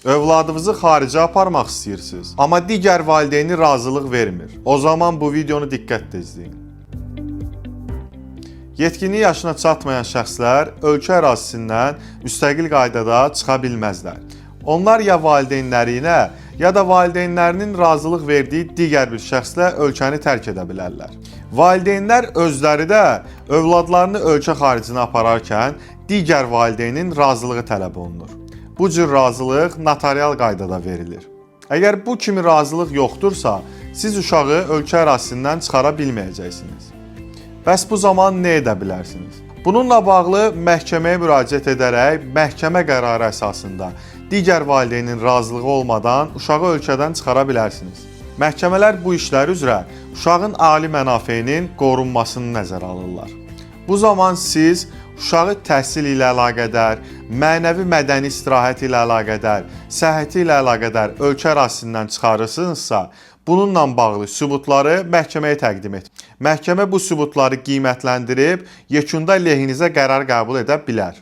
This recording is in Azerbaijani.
Övladınızı xaricə aparmaq istəyirsiniz, amma digər valideyni razılıq vermir. O zaman bu videonu diqqətlə izləyin. Yetkinlik yaşına çatmayan şəxslər ölkə ərazisindən müstəqil qaydada çıxa bilməzlər. Onlar ya valideynləri ilə, ya da valideynlərinin razılıq verdiyi digər bir şəxslə ölkəni tərk edə bilərlər. Valideynlər özləri də övladlarını ölkə xaricinə apararkən digər valideynin razılığı tələb olunur. Bu cür razılıq notarial qaydada verilir. Əgər bu kimi razılıq yoxdursa, siz uşağı ölkə ərazisindən çıxara bilməyəcəksiniz. Bəs bu zaman nə edə bilərsiniz? Bununla bağlı məhkəməyə müraciət edərək məhkəmə qərarı əsasında digər valideynin razılığı olmadan uşağı ölkədən çıxara bilərsiniz. Məhkəmələr bu işlər üzrə uşağın ali mənafeyinin qorunmasını nəzərə alırlar. Bu zaman siz uşağı təhsil ilə əlaqədar, mənəvi mədəni istirahət ilə əlaqədar, səhhəti ilə əlaqədar ölkə ərazisindən çıxarırsınızsa, bununla bağlı sübutları məhkəməyə təqdim et. Məhkəmə bu sübutları qiymətləndirib yekunda lehinizə qərar qəbul edə bilər.